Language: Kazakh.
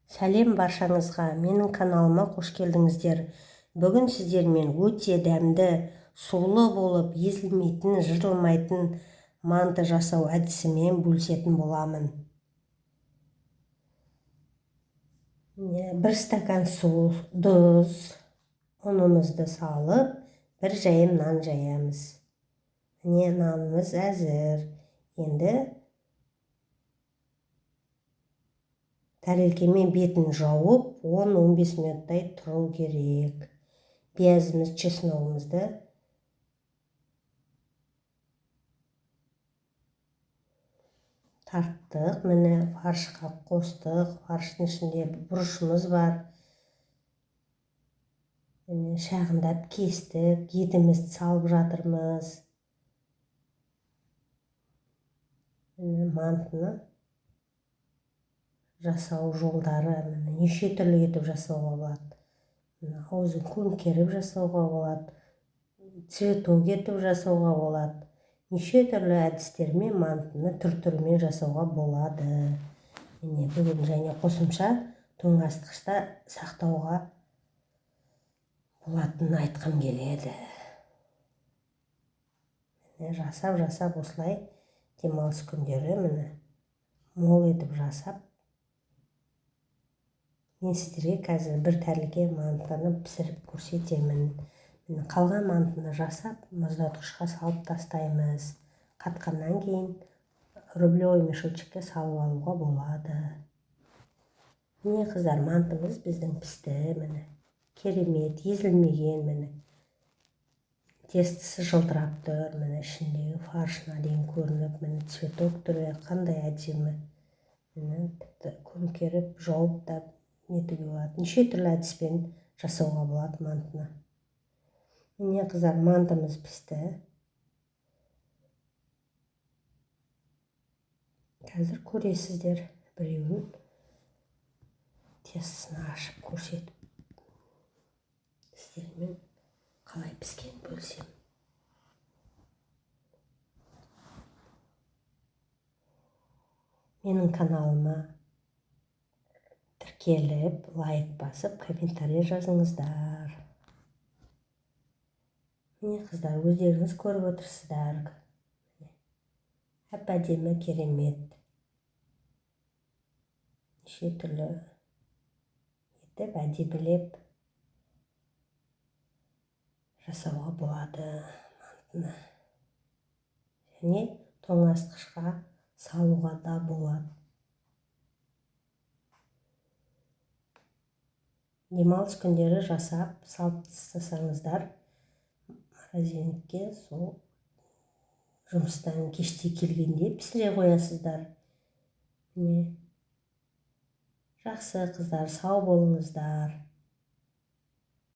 Сәлем баршаңызға, менің каналыма қош келдіңіздер. Бүгін сіздермен өте дәмді, сулы болып, езілмейтін, жыртылмайтын манты жасау әдісімен бөлісетін боламын. Бір стакан су, тұз, ұнымызды салып, бір жайым нан жаямыз. Міне, нанымыз әзір. Енді тәрелкемен бетін жауып, 10-15 минуттай тұру керек. Пиязымыз, чесногымызды тарттық. Міне, фаршқа қостық. Фарштың ішінде бұрышымыз бар. Міне, шағындап кестік, етімізді салып жатырмыз. Міне, мантыны жасау жолдары, міне, неше түрлі етіп жасауға болады. Міне, аузын көмкеріп жасауға болады, цветок етіп жасауға болады. Неше түрлі әдістермен мантыны түр-түрімен жасауға болады. Міне, бүгін және қосымша тоңазытқышта сақтауға болатынын айтқым келеді. Міне, жасап осылай демалыс күндері міне мол етіп жасап, мен сіздерге қазір бір тәрелке мантыны пісіріп көрсетемін. Міне, қалған мантыны жасап, мұздатқышқа салып тастаймыз. Қатқаннан кейін рублевый мешочекке салып алуға болады. Міне, қыздар, мантымыз біздің пісті. Міне, керемет, езілмеген, міне. Тестісі жылтырап тұр, міне, ішіндегі фаршына дейін көрініп, міне, цветок түрі қандай әдемі. Міне, тіпті көмкеріп, жауып та нетуге болады. Неше түрлі әдіспен жасауға болады мантыны. Міне, қыздар, мантымыз пісті. Қазір көресіздер, біреуін тестісін ашып көрсетіп, сіздермен қалай піскенін бөлісемін. Менің каналыма тіркеліп, лайк басып, комментарий жазыңыздар. Міне, қыздар, өздеріңіз көріп отырсыздар. Әп-әдемі, керемет. Неше түрлі етіп, әдемілеп жасауға болады мантыны. Және тоңазытқышқа салуға да болады. Демалыс күндері жасап, салып тастасаңыздар, морозильникке, сол жұмыстан кеште келгенде пісіре қоясыздар. Міне, жақсы, қыздар, сау болыңыздар.